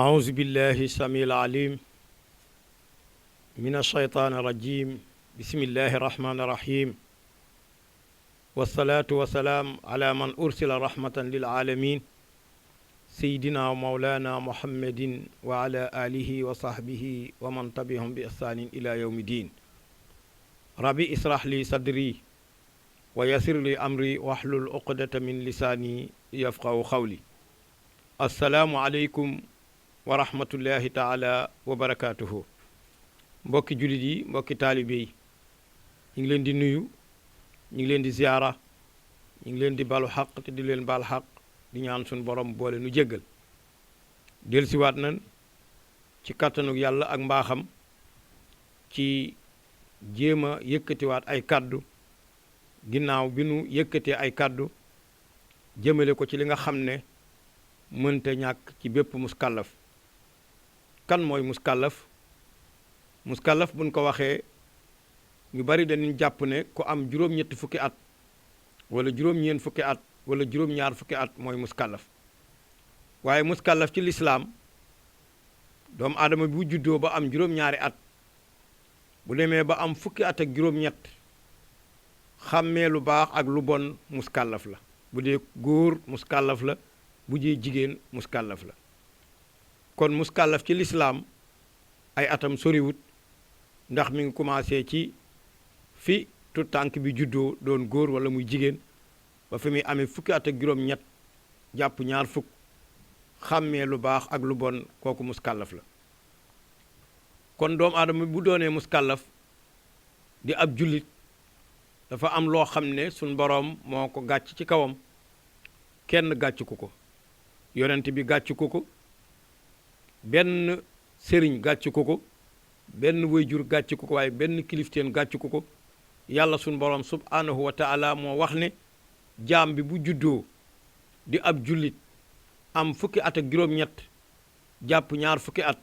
أعوذ بالله السميع العليم من الشيطان الرجيم بسم الله الرحمن الرحيم والصلاة والسلام على من أرسل رحمة للعالمين سيدنا ومولانا محمد وعلى آله وصحبه ومن تبعهم بإحسان إلى يوم الدين ربي اسرح لي صدري ويسر لي أمري واحلل عقدة من لساني يفقهوا قولي السلام عليكم wa rahmatullahi taala wa barakaatuhu mbokki jullit yi mbokki taalibe yi ñu ngi leen di nuyu ñu ngi leen di ziyaara ñu ngi leen di balu xaq te di leen bal xaq di ñaan suñu borom boole nu jéggal dellusiwaat nan ci kàttanug yàlla ak mbaaxam ci jéem a yëkkatiwaat ay kàddu ginnaaw bi nu yëkkatee ay kàddu jëmale ko ci li nga xam ne mënta ñàkk ci bépp muskàllaf kan mooy muskàllaf buñ ko waxee ñu bari dañuy jàpp ne ku am juróom-ñetti fukki at wala juróom-ñeent fukki at wala juróom-ñaar fukki at mooy muskàllaf waaye muskàllaf ci lislaam doomu aadama bu juddoo ba am juróom-ñaari at bu demee ba am fukki at ak juróom-ñett xàmmee lu baax ak lu bon muskàllaf la bu dee góor muskàllaf la bu dee jigéen muskàllaf la kon muskàllaf ci lislaam ay atam soriwut ndax mi ngi commencé ci fi tu tànk bi juddoo doon góor wala muy jigéen ba fi muy amee fukki at ak juróom-ñett jàpp ñaar fukk xàmmee lu baax ak lu bon kooku muskàllaf la kon doomu aadama bu doonee muskàllaf di ab jullit dafa am loo xam ne suñ boroom moo ko gàcc ci kawam kenn gàcc ko yonent bi gàcc ko benn sëriñ gàcc ko benn wayjur gàcc ko waaye benn kilifteen gàcc ko yàlla suñu borom subhanahu wa taala moo wax ne jaam bi bu juddoo di ab jullit am fukki at ak juróom-ñett jàpp ñaar fukki at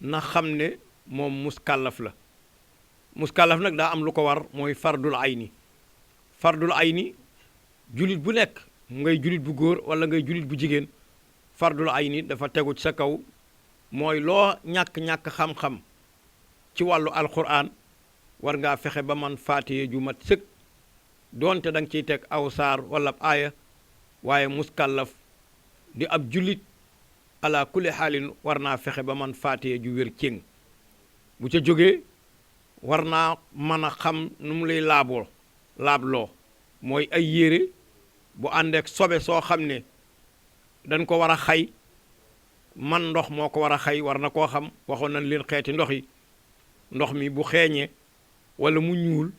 na xam ne moom muskàllaf la muskàllaf nag daa am lu ko war mooy fardul ayni jullit bu nekk ngay jullit bu góor wala ngay jullit bu jigéen fardul ayni dafa tegu ci sa kaw mooy loo ñàkk-ñàkk xam-xam ci wàllu alquran war ngaa fexe ba man faatiye ju mat sëkk doonte da nga ciy teg aw saar wala ab aaya waaye muskàllaf di ab jullit ala kulli xaalin war naa fexe ba man faatiye ju wér céng bu ca jógee war naa mën a xam nu mu lay laabloo mooy ay yére bu àndeek sobe soo xam ne dañ ko war a xay man ndox moo ko war a xay war na koo xam waxoon nañ leen xeeti ndox yi ndox mi bu xeeñee wala mu ñuul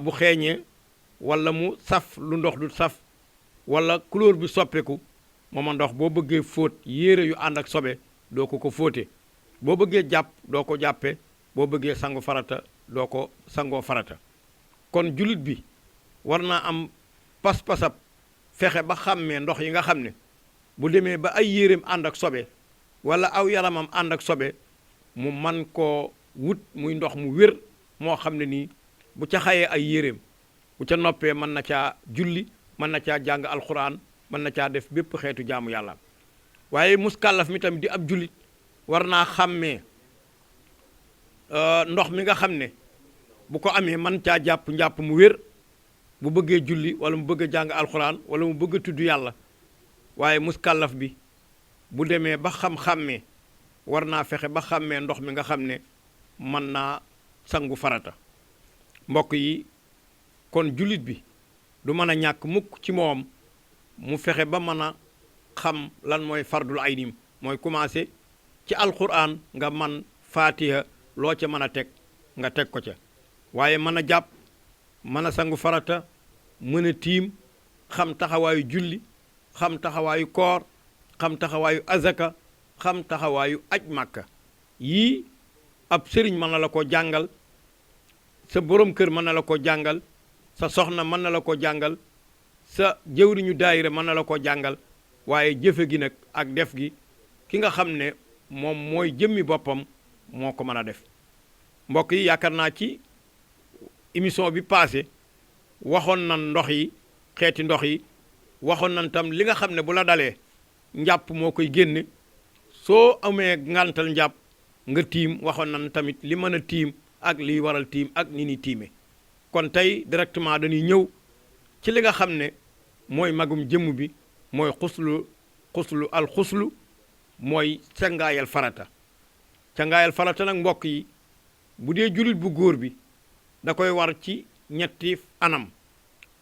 bu xeeñee wala mu saf lu ndox du saf wala couleur bi soppeeku mooma ndox boo bëggee fóot yére yu ànd ak sobe doo ko fóote boo bëggee jàpp doo ko jàppe boo bëggee sangu farata doo ko sangoo farata kon jullit bi war naa am pas-pasab fexe ba xàmmee ndox yi nga xam ne bu demee ba ay yéreem ànd ak sobe wala aw yaramam ànd ak sobe mu man koo wut muy ndox mu wér moo xam ne nii bu ca xayee ay yéreem bu ca noppee mën na caa julli mën na caa jàng alxuraan mën na caa def bépp xeetu jaamu yàlla waaye muskàllaf mi tamit di ab jullit war naa xàmmee ndox mi nga xam ne bu ko amee mën caa jàpp njàpp mu wér bu bëggee julli wala mu bëgg a jàng alxuraan wala mu bëgg a tudd yàlla waaye muskàllaf bi bu demee ba xam-xàmmee war naa fexe ba xàmmee ndox mi nga xam ne mën naa sangu farata mbokk yi kon jullit bi du mën a ñàkk mukk ci moom mu fexe ba mën a xam lan mooy fardul aynim mooy commencé ci alxuraan nga man faatiha loo ca mën a teg nga teg ko ca waaye mën a jàpp mën a sangu farata mën a tiim xam taxawaayu julli xam taxawaayu koor xam taxawaayu azaka xam taxawaayu aj màkka yii ab sëriñ mën na la ko jàngal sa borom kër mën na la ko jàngal sa soxna mën na la ko jàngal sa jëwriñu daayira mën na la ko jàngal waaye jëfe gi nag ak def gi ki nga xam ne moom mooy jëmmi boppam moo ko mën a def mbokk yi yaakaar naa ci émission bi passé waxoon nan ndox yi xeeti ndox yi waxoon nan tam li nga xam ne bu la dalee njàpp moo koy génne soo amee ngantal njàpp nga tiim waxoon nan tamit li mën a tiim ak liy waral tiim ak ni ni tiime kon tey directement dañuy ñëw ci li nga xam ne mooy magum jëmm bi mooy xuslu mooy cangaayal farata cangaayal farata nag mbokk yi bu dee julit bu góor bi da koy war ci ñetti anam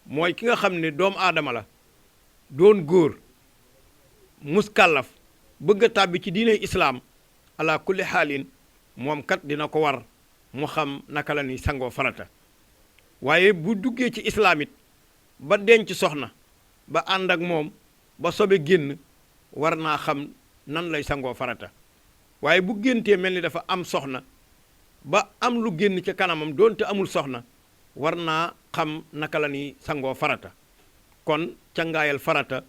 mooy ki nga xam ne doomu aadama la doon góor muskàllaf bëgg a tàbbi ci diine islaam ala kulli xaalin moom kat dina ko war mu xam naka la ni sangoo farata waaye bu duggee ci islaam it ba denc soxna ba ànd ak moom ba sobe génn war naa xam nan lay sangoo farata waaye bu géntee mel ni dafa am soxna ba am lu génn ca kanamam doonte amul soxna war naa xam naka la ni sangoo farata kon cangaayal farata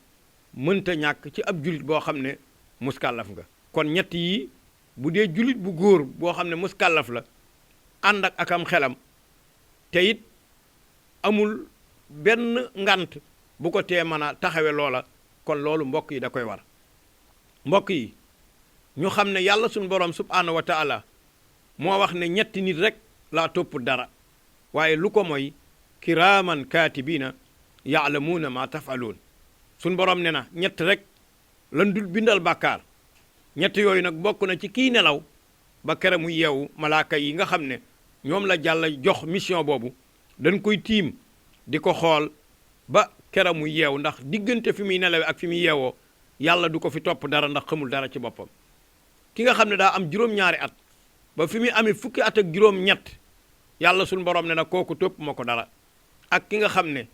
mënta ñàkk ci ab julit boo xam ne muskàllaf nga kon ñett yi bu dee julit bu góor boo xam ne muskàllaf la ànd ak akam xelam te it amul benn ngant bu ko tee mën a taxawe loola kon loolu mbokk yi da koy war mbokk yi ñu xam ne yàlla suñu borom subhaanahu wa taala moo wax ne ñetti nit rek laa topp dara waaye lu ko mooy kiraaman kaatibiina yaalamuuna ma tafaluun suñu borom ne na ñett rek lan dul bindal bàkkaar ñett yooyu nag bokk na ci kii nelaw ba kere mu yeewu malaaka yi nga xam ne ñoom la jàlla jox mission boobu dañ koy tiim di ko xool ba kere mu yeewu ndax diggante fi muy nelawe ak fi muy yeewoo yàlla du ko fi topp dara ndax xamul dara ci boppam ki nga xam ne daa am juróom-ñaari at ba fi muy amee fukki at ak juróom-ñett yàlla suñu borom ne na kooku topp ma ko dara ak ki nga xam ne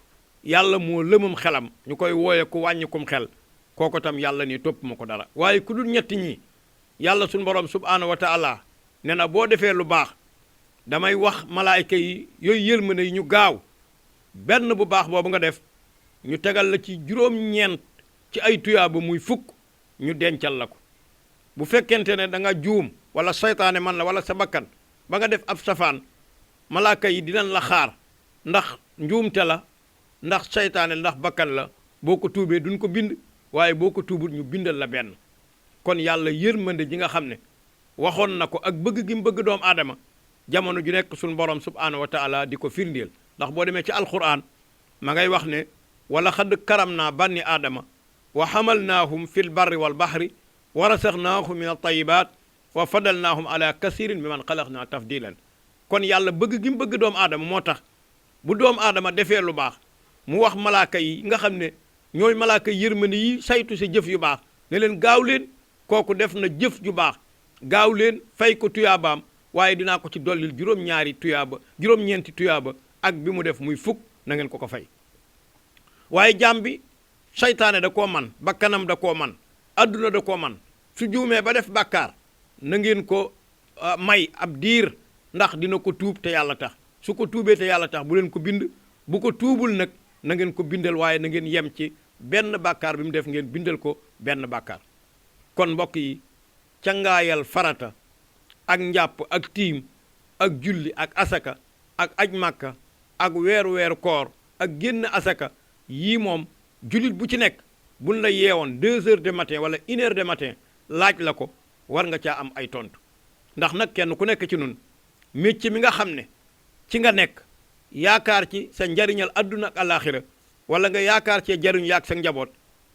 yàlla moo lëmam xelam ñu koy wooye ku wàññikum xel kooku tam yàlla ni topp ma ko dara waaye ku dul ñetti ñi yàlla suñu borom subhaanahu wa taala ne na boo defee lu baax damay wax malaayka yi yooyu yërmande yi ñu gaaw benn bu baax boobu nga def ñu tegal la ci juróom-ñeent ci ay tuyaaba muy fukk ñu dencal la ko bu fekkente ne da nga juum wala seytaane man la wala sa bakkan ba nga def ab safaan malaaka yi dinañ la xaar ndax njuumte la ndax seytaane ndax bakkan la boo ko tuubee duñ ko bind waaye boo ko tuubul ñu bindal la benn kon yàlla yërmande ji nga xam ne waxoon na ko ak bëgg gi mu bëgg doomu aadama jamono ju nekk suñu borom subhaanahu wa taala di ko firndeel ndax boo demee ci alquran ma ngay wax ne wala xadd karam naa banni aadama wa xamalnaahum fi l barri wal bahri wa rasaxnaahum min altayibat wa fadalnaahum ala kasirin bi man xalaqnaa tafdilan kon yàlla bëgg gi mu bëgg doomu aadama moo tax bu doomu aadama defee lu baax mu wax malaaka yi nga xam ne ñooy malaaka yërmande yi saytu sa jëf yu baax ne leen gaaw leen kooku def na jëf ju baax gaaw leen fay ko tuyaabaam waaye dinaa ko ci dollil juróom-ñeenti tuyaaba ak bi mu def muy fukk na ngeen ko ko fay waaye jaam bi seytaane da koo man bakkanam da koo man adduna da koo man su juumee ba def bàkkaar na ngeen ko may ab diir ndax dina ko tuub te yàlla tax su ko tuubee te yàlla tax bu leen ko bind bu ko tuubul nag na ngeen ko bindal waaye na ngeen yem ci benn bàkkaar bi mu def ngeen bindal ko benn bàkkaar kon mbokk yi cangaayal farata ak njàpp ak tiim ak julli ak asaka ak aj màkka ak weeru koor ak génn asaka yii moom jullit bu ci nekk buñ la yeewoon 2 heures de matin wala 1 heure de matin laaj la ko war nga caa am ay tontu ndax nag kenn ku nekk ci nun métier mi nga xam ne ci nga nekk yaakaar ci sa njariñal adduna ak alaxira wala nga yaakaar cee jariñ yaak sa njaboot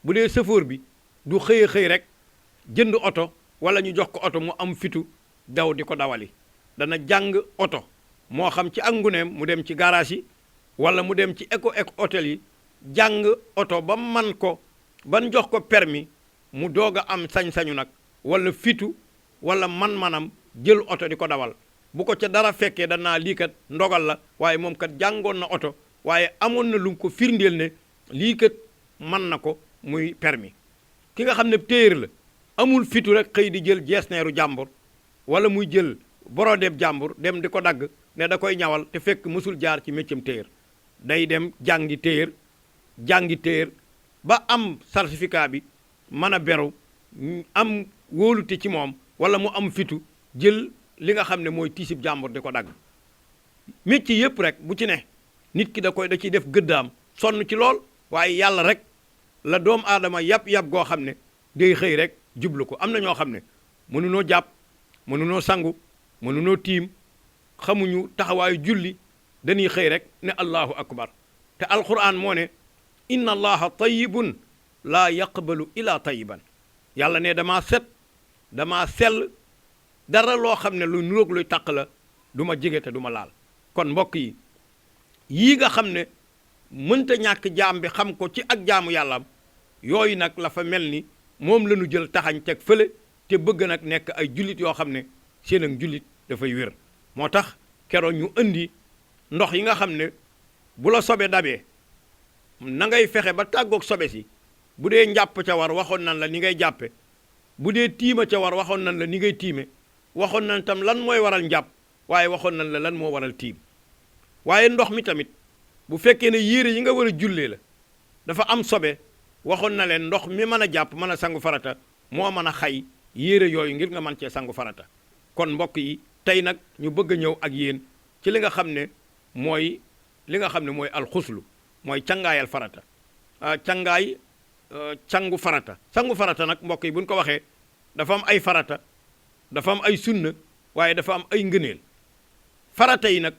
bu dee chauffeur bi du xëy rek jënd oto wala ñu jox ko oto mu am fitu daw di ko dawali dana jàng oto moo xam ci ak nguneem mu dem ci garage yi wala mu dem ci éco hôtel yi jàng oto ba man ko ban jox ko permis mu doog a am sañ-sañu nag wala fitu wala man-manam jël oto di ko dawal bu ko ca dara fekkee danaa lii kat ndogal la waaye moom kat jàngoon na oto waaye amoon na lu ko firndeel ne lii kat man na ko muy permis ki nga xam ne téer la amul fitu rek xëy di jël jeesneeru jàmbur wala muy jël borodeeb jàmbur dem di ko dagg ne da koy ñawal te fekk mësul jaar ci méccam téer day dem jàngi téer ba am certificat bi mën a beru am wóolute ci moom wala mu am fitu jël li nga xam ne mooy tiisib jàmbur di ko dagg métier yëpp rek bu ci ne nit ki da ciy def gëddaam sonn ci lool waaye yàlla rek la doomu aadama yàpp goo xam ne day xëy rek jublu ko. am na ñoo xam ne mënunoo jàpp mënunoo sangu mënunoo tiim xamuñu taxawaayu julli dañuy xëy rek ne allahu akbar te alquran moo ne inna allaha tayyibun laa yaqbalu ila tayyiban yàlla ne damaa set damaa sell dara loo xam ne lu nuróog luy taq la du ma jege te du ma laal. kon mbokk yi yii nga xam ne mënta ñàkk jaam bi xam ko ci ak jaamu yàllaam yooyu nag la fa mel ni moom la ñu jël taxañ teg fële te bëgg nag nekk ay jullit yoo xam ne seen ak jullit dafay wér. moo tax keroog ñu indi ndox yi nga xam ne bu la sobe dabee na ngay fexe ba tàggoog sobe si. bu dee njàpp ca war waxoon nan la ni ngay jàppe bu dee tiima ca war waxoon nan la ni ngay tiime waxoon nan tam lan mooy waral njàpp waaye waxoon nan la lan moo waral tiim waaye ndox mi tamit bu fekkee ne yére yi nga war a jullee la dafa am sobe waxoon na leen ndox mi mën a jàpp mën a sangu farata moo mën a xay yére yooyu ngir nga mën cee sangu farata. kon mbokk yi tey nag ñu bëgg a ñëw ak yéen ci li nga xam ne mooy alxuslu mooy cangaayal farata cangu farata nag mbokk yi buñ ko waxee dafa am ay farata dafa am ay sunna waaye dafa am ay ngëneel farata yi nag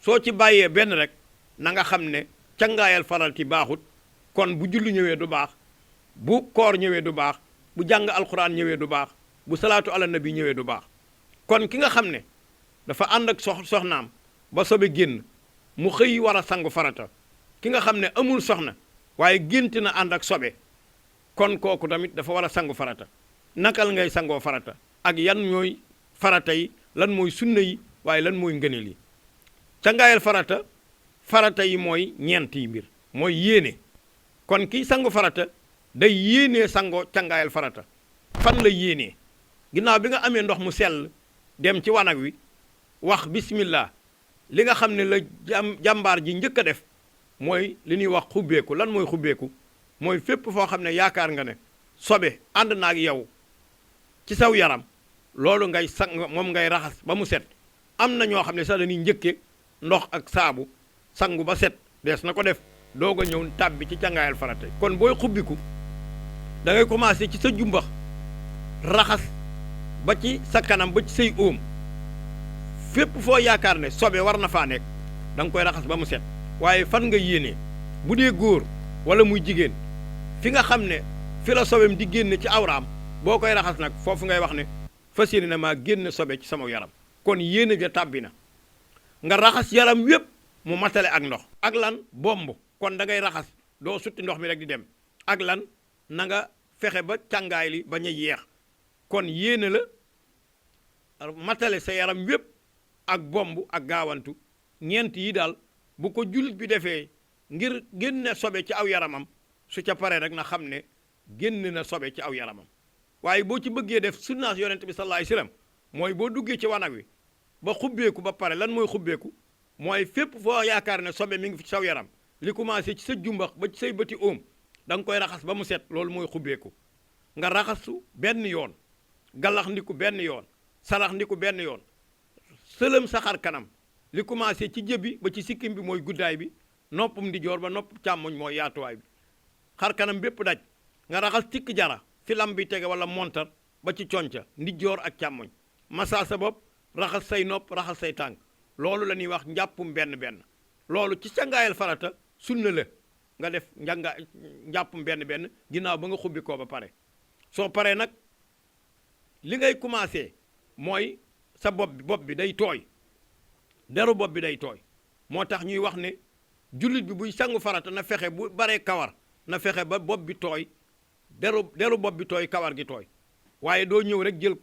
soo ci bàyyee benn rek na nga xam ne cangaayal farati baaxut kon bu julli ñëwee du baax bu koor ñëwee du baax bu jàng alxuraan ñëwee du baax bu salaatu ala nabi ñëwee du baax. kon ki nga xam ne dafa ànd ak soxnaam ba sobe génn mu xëy war a sangu farata ki nga xam ne amul soxna waaye gént na ànd ak sobe kon kooku tamit dafa war a sangu farata. nakal ngay sangoo farata ak yan ñooy farata yi lan mooy sunna yi waaye lan mooy ngëneel yi. cangaayal farata yi mooy ñeenti mbir mooy yéene. kon kii sangu farata day yéenee sangoo cangaayal farata fan la yéenee ginnaaw bi nga amee ndox mu sell dem ci wanag wi wax bismillah li nga xam ne la jàmbaar ji njëkk a def mooy li ñuy wax xubbeeku. lan mooy xubbeeku mooy fépp foo xam ne yaakaar nga ne sobe ànd na ak yow ci saw yaram loolu ngay moom ngay raxas ba mu set. am na ñoo xam ne sax dañuy njëkke ndox ak saabu sangu ba set dees na ko def doog a ñëw tàbbi ci cangaayal farata. kon booy xubbiku da ngay commencé ci sa jumbax raxas ba ci sa kanam ba ci say óom fépp foo yaakaar ne sobe war na faa nekk da nga koy raxas ba mu set. waaye fan nga yéenee bu dee góor wala muy jigéen fi nga xam ne fi la sobeem di génne ci awraam boo koy raxas nag foofu ngay wax ne fas yéene na maa génn sobe ci sama yaram. kon yéene ja tàbbi na nga raxas yaram wépp mu matale ak ndox. ak lan bomb. kon da ngay raxas doo sutti ndox mi rek di dem. ak lan na nga fexe ba càngaay li bañ a yeex. kon yéene la matale sa yaram wépp ak bomb ak gaawantu ñeent yi daal bu ko jullit bi defee ngir génne sobe ci aw yaramam su ca paree rek na xam ne génn na sobe ci aw yaramam. waaye boo ci bëggee def sunnaas yonent bi sallallahu alayhi wasallam mooy boo duggee ci wanag wi ba xubbeeku ba pare lan mooy xubbeeku mooy fépp foo yaakaar ne sobe mi ngi fi ci saw yaram li commencé ci sa jumbax ba ci say bëti óom da nga koy raxas ba mu set. loolu mooy xubbeeku nga raxasu benn yoon galax ndiku benn yoon sarax ndiku benn yoon sëlëm sa xar kanam li commencé ci jëbi ba ci sikkim bi mooy guddaay bi noppum ndijoor ba nopp càmmoñ mooy yaatuwaay bi xar kanam bépp daj nga raxas tikk jara fi lam bi tege wala montar ba ci conca ndijoor ak càmmoñ massa sa bopp raxas say nopp raxas say tànk. loolu la ñuy wax njàppum benn loolu ci cangaayal farata sunna la nga def njàppum benn ginnaaw ba nga xubbi koo ba pare. soo paree nag li ngay commencé mooy sa bopp bi day tooy deru bopp bi day tooy. moo tax ñuy wax ne jullit bi buy sangu farata na fexe bu baree kawar na fexe ba bopp bi tooy deru bopp bi tooy kawar gi tooy. waaye doo ñëw rek jël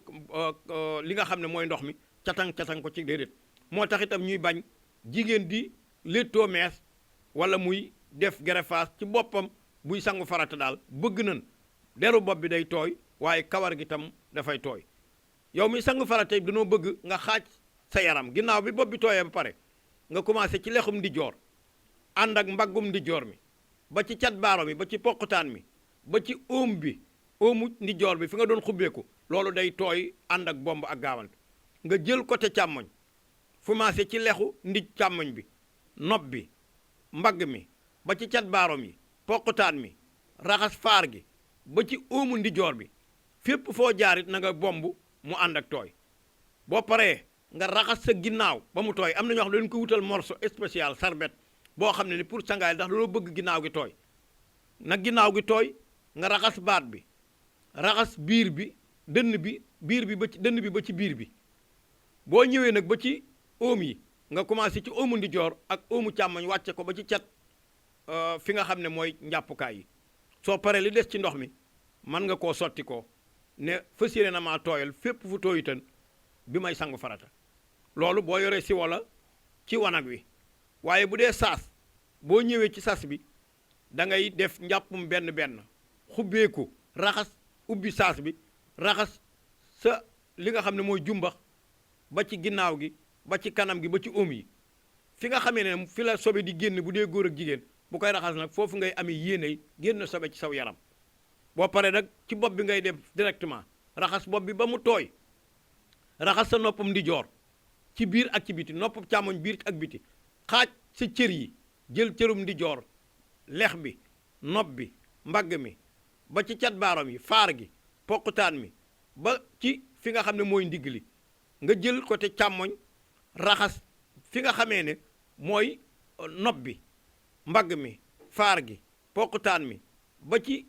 li nga xam ne mooy ndox mi catang ko ci déedéet. moo tax itam ñuy bañ jigéen di léttoo mees wala muy def greffage ci boppam buy sangu farata daal bëgg nañ deru bopp bi day tooy waaye kawar gi tam dafay tooy. yow mi sangu farata dañoo bëgg nga xaaj sa yaram ginnaaw bi bopp bi tooyee ba pare nga commencé ci lexum ndijoor ànd ak mbaggum ndijoor mi ba ci cat baaro mi ba ci poqutaan mi ba ci óom bi óomu ndijoor bi fi nga doon xubbeeku loolu day tooy ànd ak bomb ak gaawant nga jël côté càmmoñ commencé ci lexu ndij càmmoñ bi nopp bi mbagg mi ba ci cat baarom yi poqutaan mi raxas faar gi ba ci óomu ndijoor bi fépp foo jaarit na nga bomb mu ànd ak tooy boo paree nga raxas sa ginnaaw ba mu tooy am na ñoo xam ne dañu ko wutal morceau spécial sarbet boo xam ne ni pour sangaay ndax loolu bëgg ginnaaw gi tooy nag ginnaaw gi tooy nga raxas baat bi raxas biir bi dënn bi biir bi ba ci dënn bi ba ci biir bi boo ñëwee nag ba ci oom yi nga commencé ci oomu ndijoor ak oomu càmmoñ wàcce ko ba ci cat fi nga xam ne mooy njàppukaay yi soo paree li des ci ndox mi mën nga koo sotti ko ne fas yéene na maa tooyal fépp fu tooyitan bi may sangu farata loolu boo yoree si wala ci wanag wi waaye bu dee saas boo ñëwee ci sas bi da ngay def njàppum benn benn xubbeeku raxas ubbi saas bi raxas sa li nga xam ne mooy jumbax ba ci ginnaaw gi ba ci kanam gi ba ci oom yi fi nga xamee ne fi la sobe di génn bu dee góor ak jigéen bu koy raxas nag foofu ngay amee yéeney génn sobe ci saw yaram boo paree nag ci bopp bi ngay def directement raxas bopp bi ba mu tooy raxas sa noppam ndijoor ci biir ak ci biti noppam càmmoñ biir ak biti xaaj sa cër yi jël cërum ndijoor lex bi nopp bi mbagg mi ba ci cat baaram yi faar gi poqutaan mi ba ci fi nga xam ne mooy ndigg li nga jël côté càmmoñ raxas fi nga xamee ne mooy nopp bi mbagg mi faar gi poqutaan mi ba ci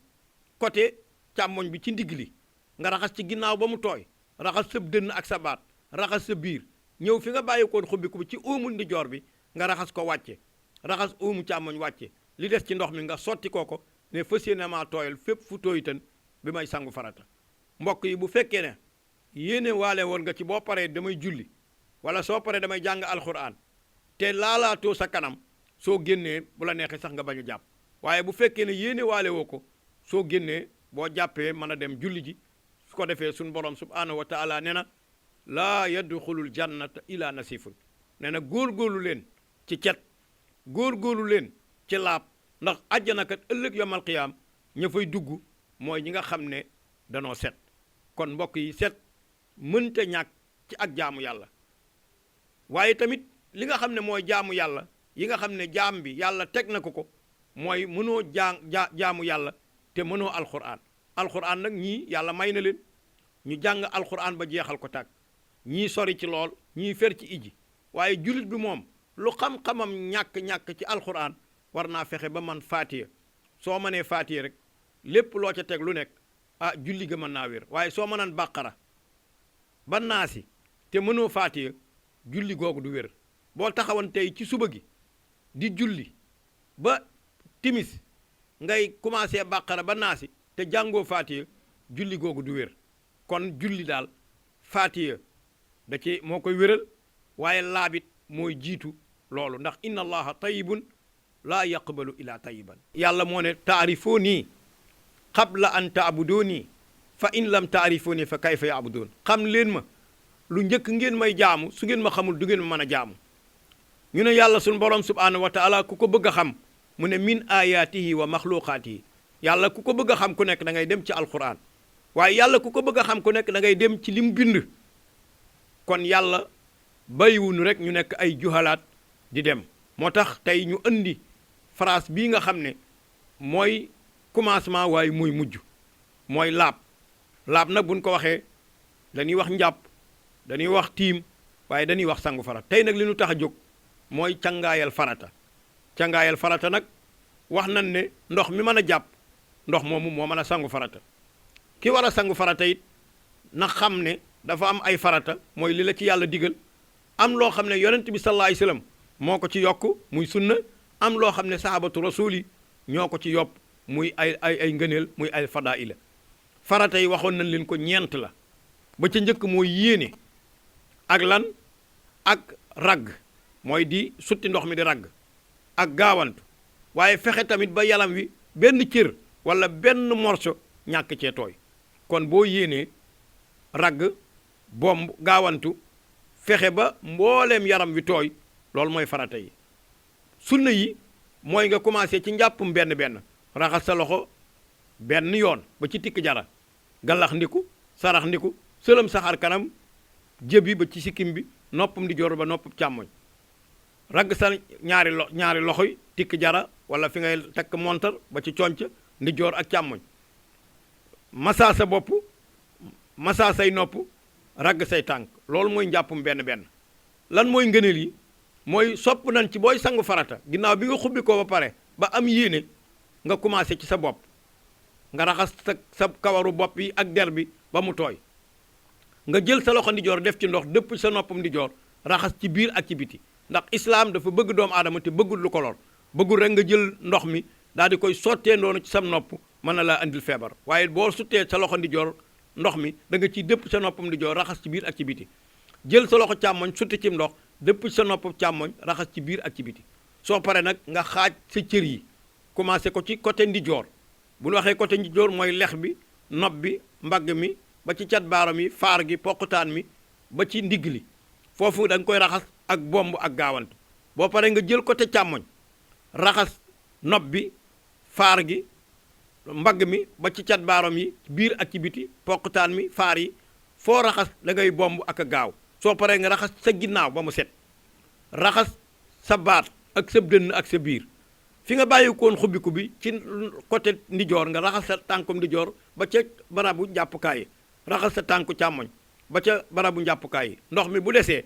côté càmmoñ bi ci ndigg li nga raxas ci ginnaaw ba mu tooy raxas sa dënn ak sa baat raxas sa biir ñëw fi nga bàyyi koon xubbiku bi ci óomu ndijoor bi nga raxas ko wàcce raxas óomu càmmoñ wàcce li des ci ndox mi nga sotti kooko ne fas yéene maa tooyal fépp fu tooyitan bi may sangu farata mbokk yi bu fekkee ne yéene waale woon nga ci boo paree damay julli wala soo paree damay jàng alxuraan te laalaatoo sa kanam soo génnee bu la neexee sax nga bañ a jàpp waaye bu fekkee ne yéene waale woo ko soo génnee boo jàppee mën a dem julli ji su ko defee suñu borom subhaanahu wa taala nee na laa yadxulul jannata ila nasifun nee na góorgóorlu leen ci cet góorgóorlu leen ci laab ndax àjjanakat ëllëg yomal qiyaam ña fay dugg mooy ñi nga xam ne danoo set kon mbokk yi set mënta ñàkk ci ak jaamu yàlla waaye tamit li nga xam ne mooy jaamu yàlla yi nga xam ne jaam bi yàlla teg na ko mooy mënoo jaamu yàlla te mënoo alxuraan nag ñii yàlla may na leen ñu jàng alxuraan ba jeexal ko tàgg ñii sori ci lool ñii fer ci iji waaye jullit bi moom lu xam-xamam ñàkk-ñàkk ci alxuraan war naa fexe ba man faatiya soo mënee faatiya rek lépp loo ca teg lu nekk julli ga mën naa wér waaye soo mënaan bàqara ba naasi te mënoo faatiya julli googu du wér boo taxawan tey ci suba gi di julli ba timis ngay commencé bàqara ba naasi te jàngoo faatiya julli googu du wér kon julli daal faatiya da ci moo koy wéral waaye laabit mooy jiitu loolu ndax inna allaha tayyibun laa yaqbalu ila tayyiban yàlla moo ne taarifoo nii qabla an taabudoo nii fa in lam taarifoo nii fa kayfa yaabudoon xam leen ma lu njëkk ngeen may jaamu su ngeen ma xamul du ngeen ma mën a jaamu ñu ne yàlla suñu borom subhaanahu wa taala ku ko bëgg a xam mu ne min ayaatihi wa maxluqaatihi yàlla ku ko bëgg a xam ku nekk da ngay dem ci alquran waaye yàlla ku ko bëgg a xam ku nekk da ngay dem ci lim bind kon yàlla bàyyiwuñu rek ñu nekk ay juhalaat di dem moo tax tey ñu indi phrase bii nga xam ne mooy commencement waaye muy mujj mooy laab nag buñ ko waxee dañuy wax njàpp dañuy wax tiim waaye dañuy wax sangu farata tey nag li ñu tax a jóg mooy cangaayal farata nag wax nañ ne ndox mi mën a jàpp ndox moomu moo mën a sangu farata ki war a sangu farata it na xam ne dafa am ay farata mooy li la ci yàlla digal am loo xam ne yonent bi sallallahu alayhi wasallam moo ko ci yokk muy sunna am loo xam ne sahabatu rasul yi ñoo ko ci yopp muy ay ngëneel muy ay fadaila farata yi waxoon nañ leen ko ñeent la ba ca njëkk mooy yéene ak lan ak ragg mooy di sutti ndox mi di ragg ak gaawantu waaye fexe tamit ba yaram wi benn cër wala benn morso ñàkk cee tooy kon boo yéenee ragg bomb gaawantu fexe ba mbooleem yaram wi tooy loolu mooy farata yi sunna yi mooy nga commencé ci njàppum benn raxas sa loxo benn yoon ba ci tikk jara gallax ndiku sarax ndiku sëlëm saxaar kanam jëbi ba ci sikkim bi noppam di joor ba noppam càmmoñ ragg sa ñaari loxo yi tikk jara wala fi ngay takk montar ba ci conc ndi joor ak càmmoñ massa sa bopp massa say nopp ragg say tànk loolu mooy njàppum benn benn lan mooy ngëneel yi mooy sopp nañ ci booy sangu farata ginnaaw bi nga xubbi ko ba pare ba am yéene nga commencé ci sa bopp nga raxas sa kawaru bopp yi ak der bi ba mu tooy nga jël sa loxo ndijoor def ci ndox dëpp sa noppam ndijoor raxas ci biir ak ci biti ndax islaam dafa bëgg doomu aadama te bëggul lu ko lor bëggul rek nga jël ndox mi daal di koy sottee ndoonu ci sam nopp mën na laa andil feebar waaye boo suttee sa loxo ndijoor ndox mi da nga ciy dëpp sa noppam ndijoor raxas ci biir ak ci biti jël sa loxo càmmoñ sutti ci ndox dëpp sa nopp càmmoñ raxas ci biir ak ci biti soo paree nag nga xaaj sa cër yi commencé ko ci côté ndijoor bu ñu waxee côté ndijoor mooy lex bi nopp bi mbagg mi ba ci cat baaram yi faar gi poqutaan mi ba ci ndigg li foofu da nga koy raxas ak bomb ak gaawant boo paree nga jël côté càmmoñ raxas nopp bi faar gi mbagg mi ba ci cat baaram yi biir ak ci biti poqutaan mi faar yi foo raxas da ngay bomb ak a gaaw soo paree nga raxas sa ginnaaw ba mu set raxas sa baat ak sa dënn ak sa biir fi nga bàyyi koon xubbiku bi ci côté ndijoor nga raxas sa tànkum ndijoor ba ca barabu njàppukaay yi raxas sa tànku càmmoñ ba ca barabu njàppukaay yi ndox mi bu desee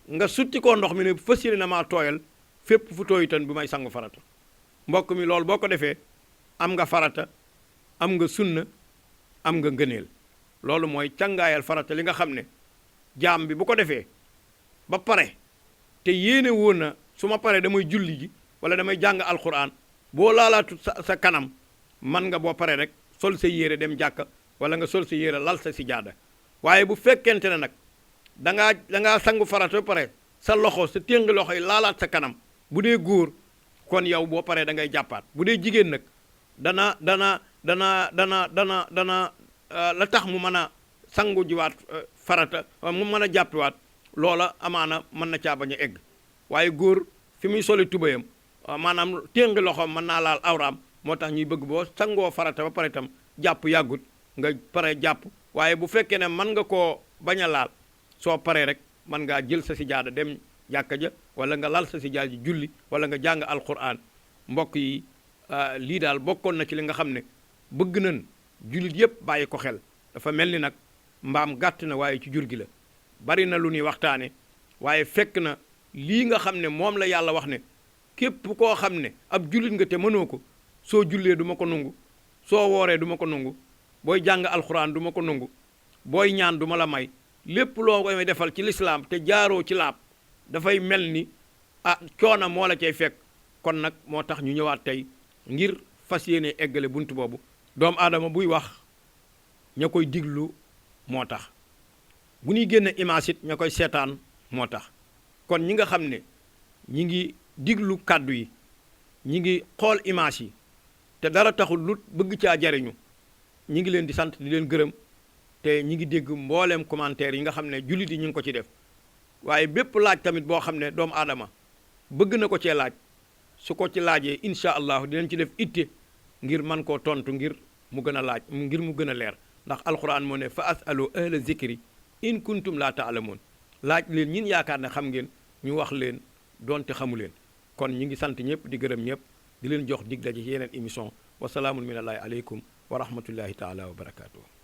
nga sutti koo ndox mi ne fas yéene na maa tooyal fépp fu tooyitan bi may sangu farata mbokk mi loolu boo ko defee am nga farata am nga sunna am nga ngëneel loolu mooy càngaayal farata li nga xam ne jaam bi bu ko defee ba pare te yéene woon na su ma paree damay julli ji wala damay jàng alquran boo laalaatu sa kanam man nga boo paree rek sol sa yére dem jàkka wala nga sol sa yére lal sa sijaada waaye bu fekkente ne nag dangaa sangu farata ba pare sa loxo sa téngi loxo yi laalaat sa kanam bu dee góor kon yow boo paree da ngay jàppaat bu dee jigéen nag dana la tax mu mën a sangu jiwaat farata mu mën a jàppiwaat loola amaana mën na caa bañ a egg waaye góor fi muy soli tubayam maanaam téngi loxoom mën naa laal awraam moo tax ñuy bëgg boo sangoo farata ba pare itam jàpp yàggut nga pare jàpp waaye bu fekkee ne mën nga koo bañ a laal soo paree rek mën ngaa jël sa sijaada dem jàkka ja wala nga lal sa sijaada ji julli wala nga jàng alquran mbokk yi lii daal bokkoon na ci li nga xam ne bëgg nañ jullit yépp bàyyi ko xel dafa mel ni nag mbaam gàtt na waaye ci jur gi la bari na lu ñuy waxtaane waaye fekk na lii nga xam ne moom la yàlla wax ne képp koo xam ne ab jullit nga te mënoo ko soo jullee du ma ko nungu soo wooree du ma ko nungu booy jàng alxuraan du ma ko nungu booy ñaan du ma la may lépp loo koy defal ci lislaam te jaaroo ci laab dafay mel ni coono moo la cay fekk kon nag moo tax ñu ñëwaat tey ngir fas yéene eggale bunt boobu doomu aadama buy wax ña koy diglu moo tax bu ñuy génne image it ña koy seetaan moo tax kon ñi nga xam ne ñi ngi diglu kàddu yi ñi ngi xool image yi te dara taxul lu bëgg caa jariñu ñi ngi leen di sant di leen gërëm te ñi ngi dégg mbooleem commentaire yi nga xam ne jullit yi ñu ngi ko ci def waaye bépp laaj tamit boo xam ne doomu aadama bëgg na ko cee laaj su ko ci laajee incha allahu dinañ ci def itte ngir man koo tontu ngir mu gën a laaj ngir mu gën a leer ndax alquran moo ne fa asalu ahla zikri in kuntum laa taalamoon laaj leen ñin yaakaar ne xam ngeen ñu wax leen doonte xamu leen kon ñi ngi sant ñëpp di gërëm ñëpp di leen jox dig daje ci yeneen émission wasalaamun minallahi aleykum wa rahmatullahi taala wa barakaatuh